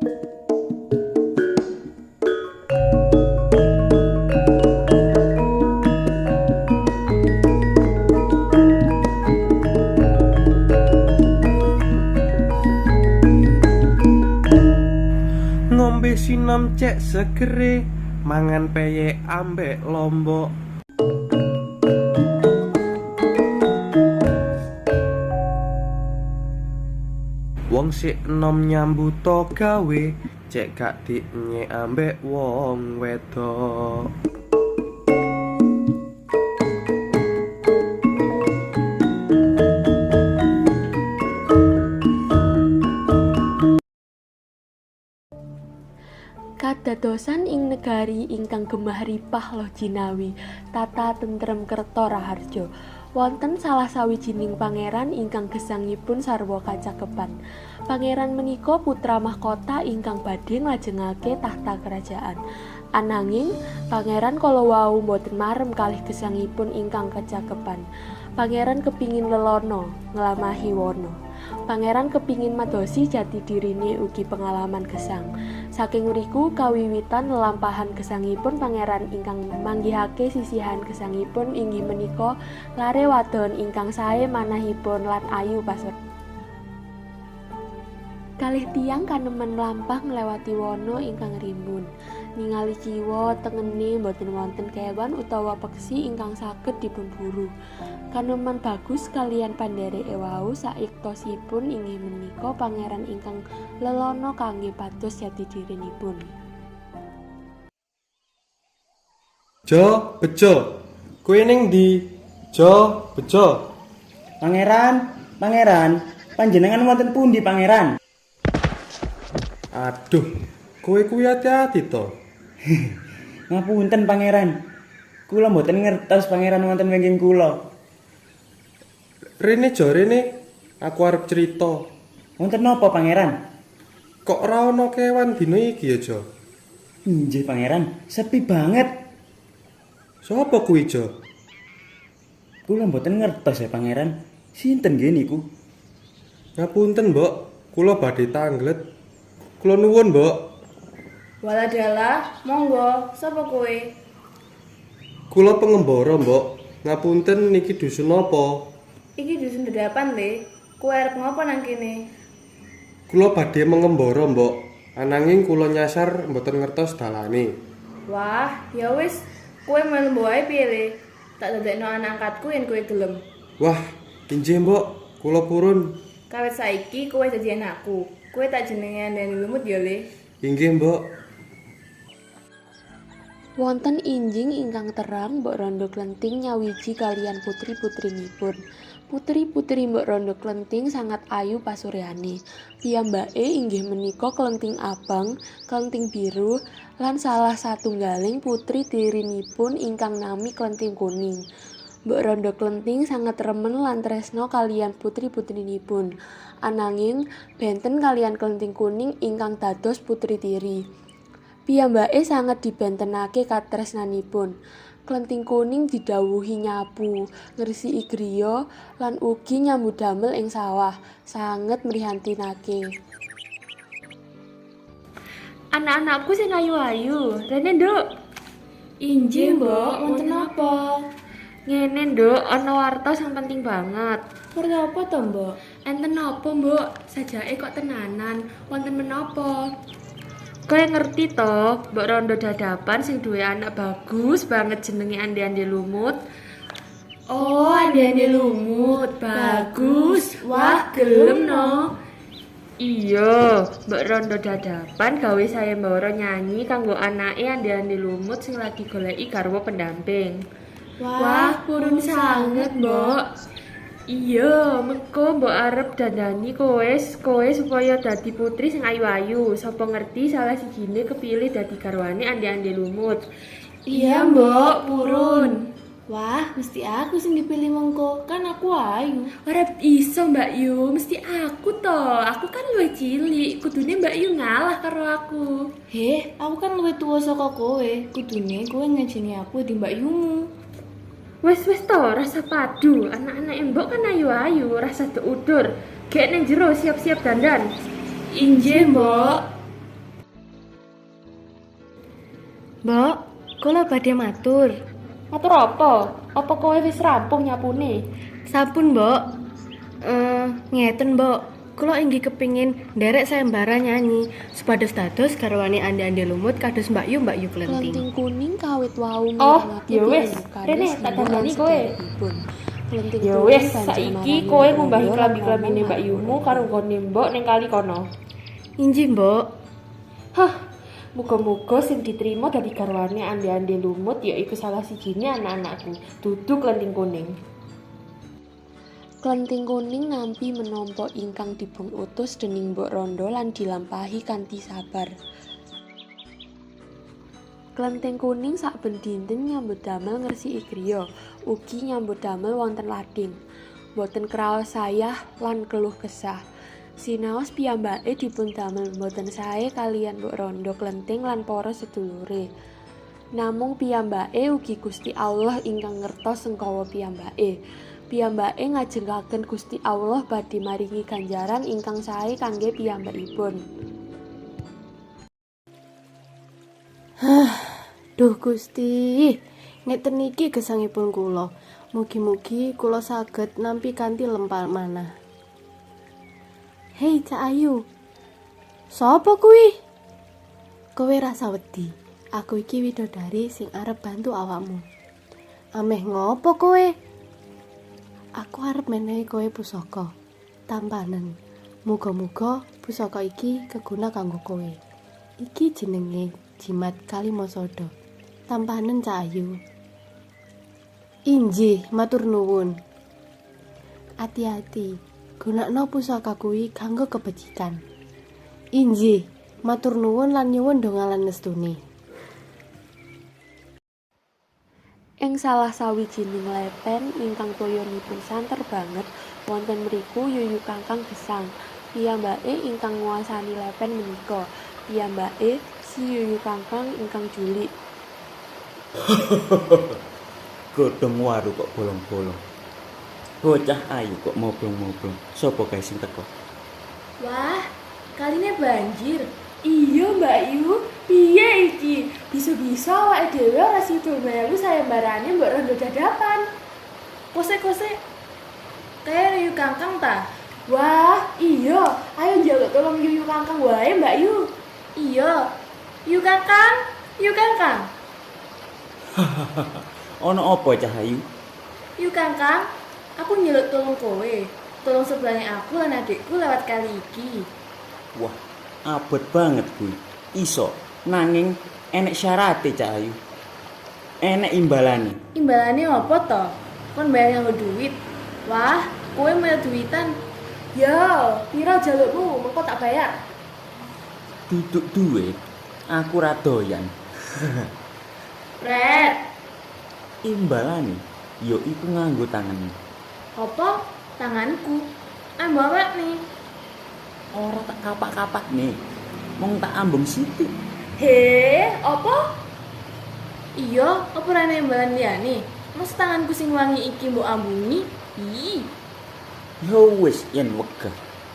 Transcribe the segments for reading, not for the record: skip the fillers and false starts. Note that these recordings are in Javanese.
Ngombe sinom cek segere, mangan peyek ambek lombok. Wong sik enom nyambuta gawe, cek gak dienyek ambek wong wedok. Kadadosan ing negari ingkang gemah ripah loh jinawi, tata tentrem kerta raharja. Wonten salah sawijining pangeran ingkang gesangipun sarwa kacakepan. Pangeran menika putra mahkota ingkang badhe nglajengake tahta kerajaan. Ananging pangeran kala wau boten marem kalih gesangipun ingkang kacakepan. Pangeran kepingin lelana nglamahi wana. Pangeran kepingin madosi jati dirine ugi pengalaman gesang. Saking mriku kawiwitan lelampahan gesangipun pangeran ingkang manggihake sisihan gesangipun inggih menika lare wadon ingkang sae manahipun lan ayu pasuryan. Kalih tiyang kanemen mlampah nglewati wana ingkang rimbun. Ningali kiwa tengene boten wonten kewan utawa peksi ingkang saged dipunburu. Kaneman bagus kaliyan pandhereke wau saiktosipun inggih menika pangeran ingkang lelana kangge pados jati dirinipun. Jo, Bejo. Kowe ning ndi? Jo, Bejo. Pangeran, pangeran, panjenengan wonten pundi, pangeran? Aduh, kowe kuwi ati-ati to. Ngapunten, pangeran. Kula mboten ngertos pangeran wonten wingking kula. Rene Jo, rene. Aku arep cerita. Wonten napa, pangeran? Kok ora ana kewan dina iki ya, Jo? Inggih, pangeran, sepi banget. Sopo kuwi, Jo? Kula mboten ngertos ya, pangeran. Sinten nggih niku? Ngapunten, Mbok. Kula badhe tanglet. Kula nuwun, Mbok. Waladalah, monggo, sapa kowe? Kula pengembara, Mbok. Ngapunten niki dusun napa? Iki dusun Dadapan, Le. Kowe arep ngopo nang kene? Kula badhe mengembara, Mbok. Ananging kula nyasar mboten ngertos dalane. Wah, ya wis, kowe melu wae piye, Le? Tak dadekno anak angkatku yen kowe gelem. Wah, injih, Mbok. Kula purun. Kawit saiki kowe dadi anakku. Kowe tak jenenge Andani Lumut ya, Le. Inggih, Mbok. Wonten injing ingkang terang, Mbok Rondo Klenting nyawiji kaliyan putri-putrinipun. Putri-putri Mbok Rondo Klenting sangat ayu pasuryane. Piyambake inggih menika Klenting Abang, Klenting Biru, lan salah satunggaling putri tirinipun ingkang nami Klenting Kuning. Mbok Rondo Klenting sangat remen lan tresna kaliyan putri-putrinipun. Ananging benten kaliyan Klenting Kuning ingkang dados putri tiri. Piyambake sanget dibentenake katresnanipun. Klenting Kuning didhawuhi nyapu, ngresiki griya, lan ugi nyambut damel ing sawah, sanget mrihatinake. Anak-anakku sing ayu-ayu, rene nduk. Injih, Mbok, wonten napa? Ngene nduk, ana warta sing penting banget. Warta apa to, Mbok? Enten napa, Mbok? Sajake kok tenanan, wonten menapa? Kowe ngerti to, Mbok Rondo Dadapan sing duwe anak bagus banget jenenge Ande-Ande Lumut. Oh, Ande-Ande Lumut, bagus. Wah, gelem no. Iya, Mbok Rondo Dadapan gawe sayembara nyanyi kanggo anake Ande-Ande Lumut sing lagi goleki garwa pendamping. Wah, purun sanget, Mbok. Iya, mengko mbok arep dandani kowe kowe supaya dadi putri sing ayu-ayu. Sapa ngerti salah sijine kepilih dadi garwane Ande-Ande Lumut. Iya, Mbok, purun. Wah, mesti aku sing dipilih mengko, kan aku ayu. Ora iso, Mbak Yu, mesti aku to. Aku kan luwih cilik, kudune Mbak Yu ngalah karo aku. Heh, aku kan luwih tuwa saka kowe. Kudune kowe ngajeni aku di Mbak Yumu. Wes wes to, rasa padu. Anak-anak mbok kan ayu-ayu, rasa udur. Gek ning jero siap-siap dandan. Injih, Mbok. Mbok, kula badhe matur. Matur apa? Apa kowe wis rampung nyapune? Sampun, Mbok. Ngeten, Mbok. Kula inggih kepingin nderek sayembara nyanyi supados dados garwane ande-ande lumut kados Mbak Yu Mbak Yu Klenting. Klenting kuning kawit wau Oh, mirengake ya wis. pirembukane Rene, si tak mbok lan dandani kowe. sederekipun. Klenting Ya kuning wis, banjur saiki marani kowe Mbok ngumbahi Rondo lan klambi-klambine ngomong Mbak Yumu karo nggone mbok ning kali kono. Inggih, Mbok. Hah, muga-muga sing diterima dadi garwane ande-ande lumut ya iku salah sijine anak-anakku, dudu Klenting Kuning. Klenting kuning nampi menapa ingkang dipunutus dening Mbok Rondo lan dilampahi kanthi sabar. Klenting kuning saben dinten nyambut damel ngresiki griya, ugi nyambut damel wonten lading. Boten kraos sayah lan keluh kesah. Sinaos piyambake dipun damel boten sae kaliyan Mbok Rondo Klenting lan para sedulure. Namung piyambake ugi Gusti Allah ingkang ngertos sengkawa piyambake. Piyambake ngajengaken Gusti Allah badhe maringi ganjaran ingkang sae kangge piyambakipun. Duh Gusti, ngeten niki gesangipun kula. Mugi-mugi kula saged nampi kanthi lempal manah. Hei Cak Ayu. Sopo kuwi? Kowe rasa wedi. Aku iki widodari sing arep bantu awakmu. Ameh ngopo kowe? Aku arep menehi kowe pusaka. Tampanen. Muga-muga pusaka iki keguna kanggo kowe. Iki jenenge Jimat Kalimasada. Tampanen Cak Ayu. Injih, matur nuwun. Ati-ati, gunakno pusaka kuwi kanggo kebecikan. Injih, matur nuwun lan nyuwun donga lan restune. Ing salah sawijining lepen ingkang toyanipun santer banget, wonten mriku Yuyu Kangkang gesang. Piyambake ingkang nguwasani lepen menika. Piyambake si Yuyu Kangkang ingkang julik. Godhong waru kok bolong-bolong. Bocah ayu kok moblong-moblong. Sopo kae sing teko? Wah, kaline banjir. Iya, Mbak Yu, piye iki? Bisa-bisa awake dhewe ora sida melu sayembarane Mbok Rondo dadapan. Kose-kose. Kayak Yuyu Kangkang ta? Wah, iya. Ayo njaluk tolong Yuyu Kangkang wae, Mbak Yu. Iya. Yuyu Kangkang, Yuyu Kangkang. Ono apa cah ayu? Yuyu Kangkang, aku njaluk tolong kowe. Tolong sebelahnya aku lan adikku lewat kali iki. Wah, abot banget kuwi. Iso, nanging enek syarate cah ayu. Enek imbalane. Imbalane apa to? Kon bayar nganggo duit. Wah, kowe melu duitan. Yo, piro jalukmu? Mengko tak bayar. Duduk duit, aku ra doyan. Red, Imbalane ya iku nganggo tanganmu. apa? Tanganku. Ambo apa nih? Ora tak kapak-kapak nih. Mung tak ambung sithik. He, apa? Iya, apa ora ana imbalan liyane? Mas tanganku sing wangi iki mbok ambungi? Ih, Ya wis yen wegah.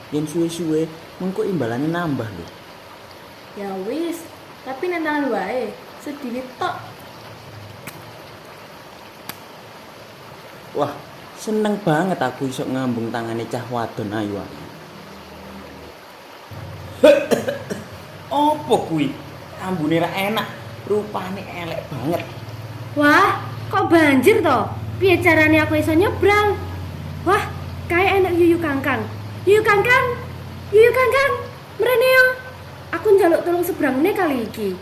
Yen suwe-suwe mengko imbalane nambah lho. ya wis, tapi nang tangan wae, sedilit tok. Wah, seneng banget aku iso ngambung tangane cah wadon ayu-ayu. Apa kuwi? Ambune ra enak, rupane elek banget. Wah, kok banjir toh? Piye carane aku iso nyebrang? Wah, kae enek Yuyu Kangkang. Yuyu Kangkang, Yuyu Kangkang, mrene yo. Aku njaluk tolong sebrangne kali iki.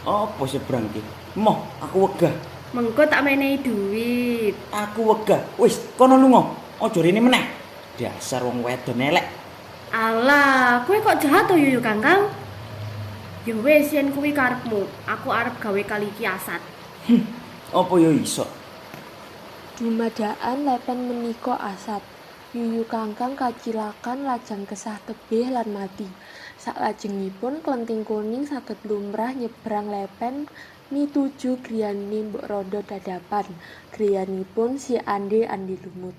Apa sebrang ki? Moh, aku wegah. Mengko tak menehi duit. Aku wegah. Wis, kono lunga. Aja rene meneh. Dasar wong wedon elek. Alah, kowe kok jahat to Yuyu Kangkang? Ya wis yen kuwi karepmu, aku arep gawe kali iki asat. Apa ya iso? Dumadakan lepen menika asat. Yuyu Kangkang kacilakan lajeng kesah tebih lan mati. Saklajengipun Klenting Kuning saged lumrah nyebrang lepen mituju griyane Mbok Rondo dadapan, griyanipun si Ande-ande Lumut.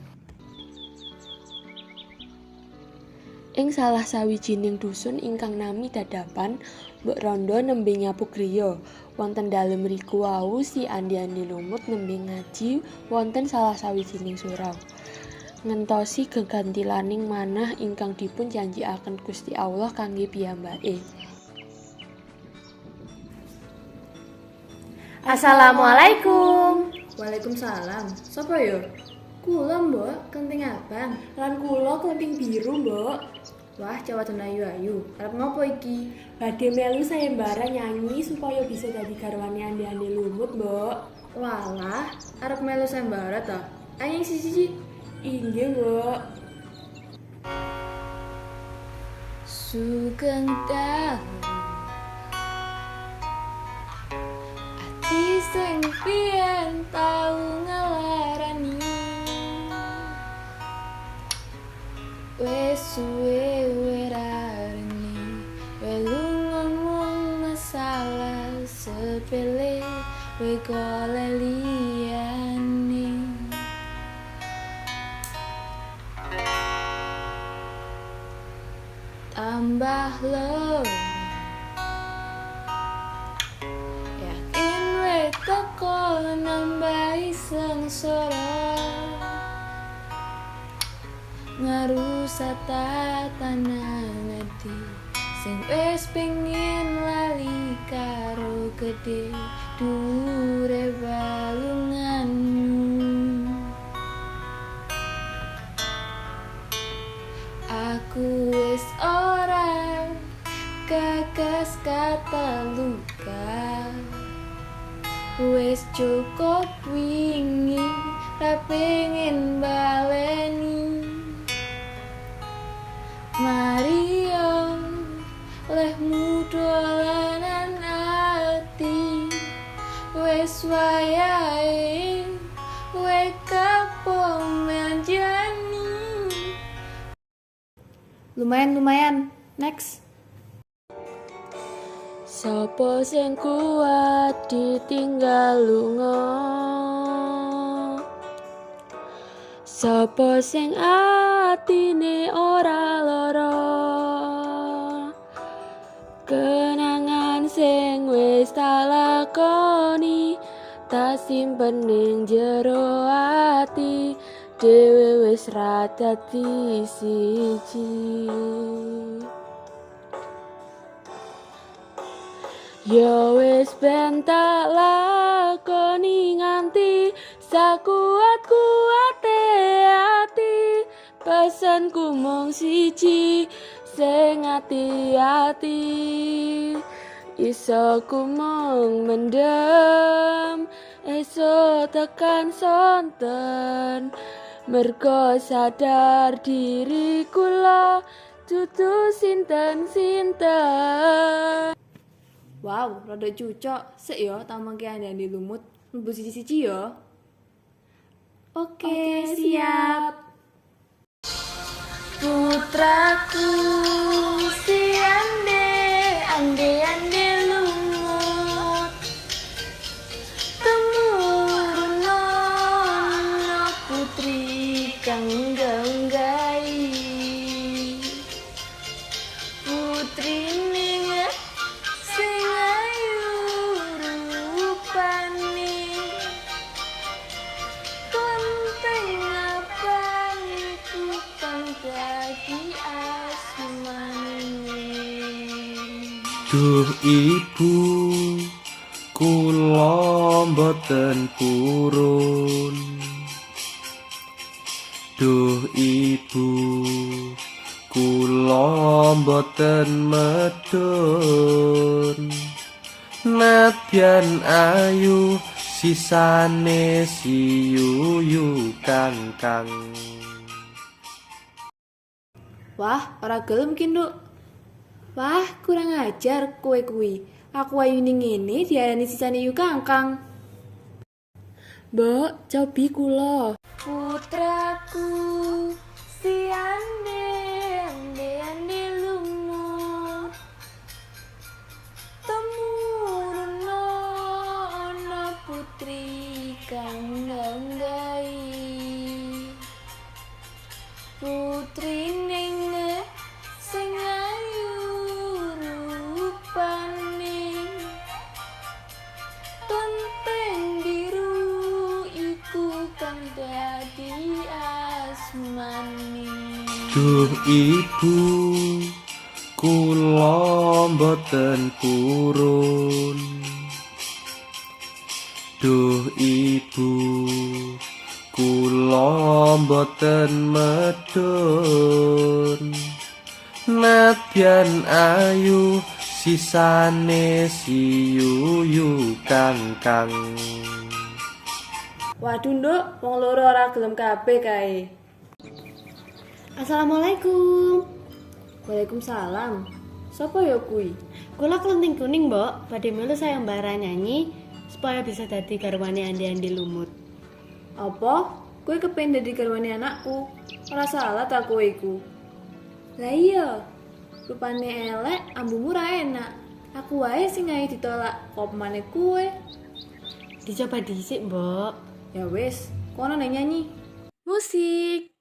Ing salah sawijining dusun ingkang nami Dadapan, Mbok Rondo nembe nyapu griya. Wonten dalem mriku wau si Ande-ande Lumut nembe ngaji wonten salah sawijining surau. Ngentosi gegantilaning manah ingkang dipun janjikaken Gusti Allah kangge piyambake. Assalamualaikum. Waalaikumsalam. Sopo yo? Kula, Mbok, kenting abang. Lan kula klenting biru, Mbok. Wah, cewek ayu-ayu. Arep ngopo iki? Badhe melu sayembara nyanyi supaya bisa dadi garwane Ande-ande Lumut, Mbok. Walah, arep melu sayembara ta? Ayo siji-siji. Inggih, Mbok. Sugeng dalu. Ati sing piyen tau ngelarani. Wes suwe werarene, welu ngomong masalah sepele, we golek liyane. Tambah loro, yakin we teko nambahi sengsara. Ngarusak tatanan ati sing wis pengin lali karo gedhe dhuwure balunganmu. Aku wis ora gagas kata luka, wis cukup wingi ra pengen baleni. Mario lehmu dolanan ati, wis wayahe we kapok menjani. Lumayan, lumayan. Next. Sopo sing kuat ditinggal lunga, sopo sing atine ora lara, kenangan sing wis tak lakoni tak simpen ning jero ati, dhewe wis ra dadi siji. Ya wis ben tak lakoni nganti sakuat-kuate ati, pesenku mung siji sing ati-ati. Iso ku mung mendem esuk tekan sonten, mergo sadar diri kula dudu sinten-sinten. Wow, rada cucok. Sik yo, tak mengke Ande-ande Lumut. Mlebu siji-siji yo. Oke, siap. Putraku si Ande, Ande, Ande Lumut, temurun ana putri kang ngganggai. Putrine sing ayu rupane, klenteng abang iku kang dadi asmane. Duh ibu, kula mboten purun. Duh ibu, kula mboten medun. Nadyan ayu sisane si Yuyu Kangkang. Wah, ora gelem ki, Nduk. Wah, kurang ajar kowe kuwi. Aku ayune ngene diarani sisane Yu Kangkang. Mbok, cobi kula. Putraku si Ande, Ande, Ande Lumut, temurun ana putri kang nganggai. Putrine Duh ibu, kula mboten purun. Duh ibu, kula mboten medun. Nadyan ayu sisane si Yuyu Kangkang. Waduh, Nduk, wong loro ora gelem kabeh kae. Assalamualaikum. Waalaikumsalam. Sopo ya kuwi? Kula Klenting Kuning, Mbok. Badhe melu sayembara nyanyi supaya bisa dadi garwane Ande-ande Lumut. Apa? Kowe kepengin dadi garwane anakku? Ora salah ta kowe iku? Lah iya. Rupane elek, ambumu ra enak. Aku wae sing ae ditolak, kok maneh kowe. Dicoba dhisik, Mbok. Ya wis, kono nek nyanyi. Musik.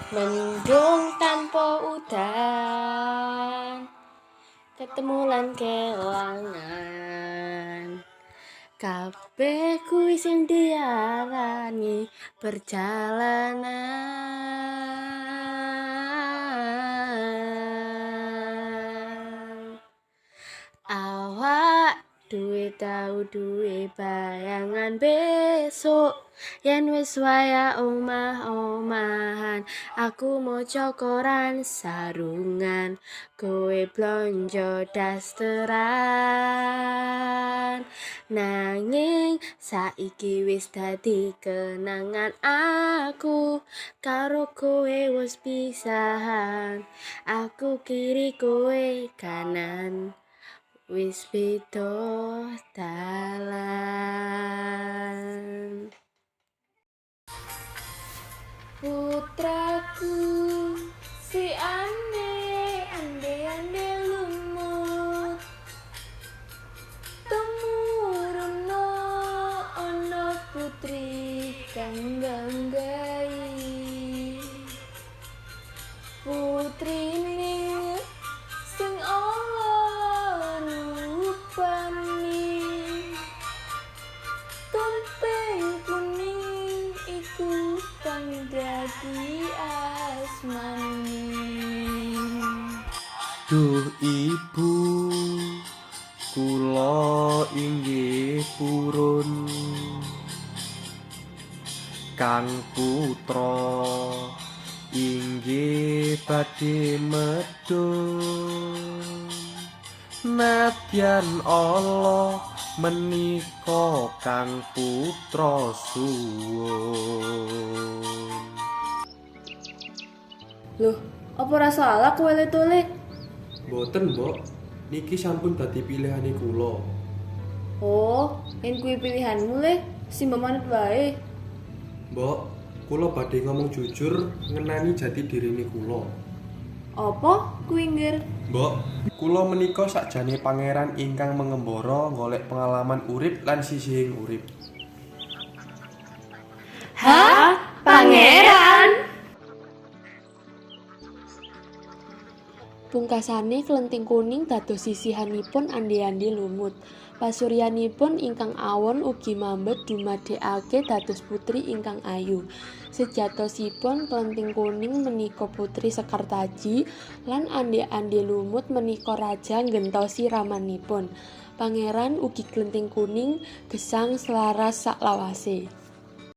Mendung tanpa udan, ketemu lan kelangan. Kabeh kuwi sing diarani perjalanan. Awak duwe tau duwe bayangan besok yen wis wayah omah-omahan. Aku maca koran sarungan, kowe blonjo dasteran. Nanging saiki wis dadi kenangan, aku karo kowe wis pisahan. Aku kiri, kowe kanan, wis beda dalan. Putraku si ande ande ande lumut, tumurunno ono putri kang ganggai. Putrine sing ala rupane, tumpeng kuning iku kang dadi asmane. Duh ibu, kula inggih purun. Kang putra inggih badhe medun. Nadyan ala menika kang putra suwun. Loh, apa ora salah kowe le-tole? Mboten, Mbok. Niki sampun dadi pilihane kula. Oh, yen kuwi pilihanmu le, sing manut wae. Mbok, kula badhe ngomong jujur ngenani jati dirine kula. Apa kuwi, Ngger? Mbok, kula menika sakjane pangeran ingkang mengembara golek pengalaman urip lan sisihing urip. Hah? Pangeran? Pungkasane Klenting Kuning dados sisihanipun Ande-ande Lumut. Pasuryanipun ingkang awon ugi mambet dumadekake dados putri ingkang ayu. Sejatosipun Klenting Kuning menika putri Sekartaji lan Ande-ande Lumut menika raja nggentosi ramanipun. Pangeran ugi Klenting Kuning gesang selaras saklawase.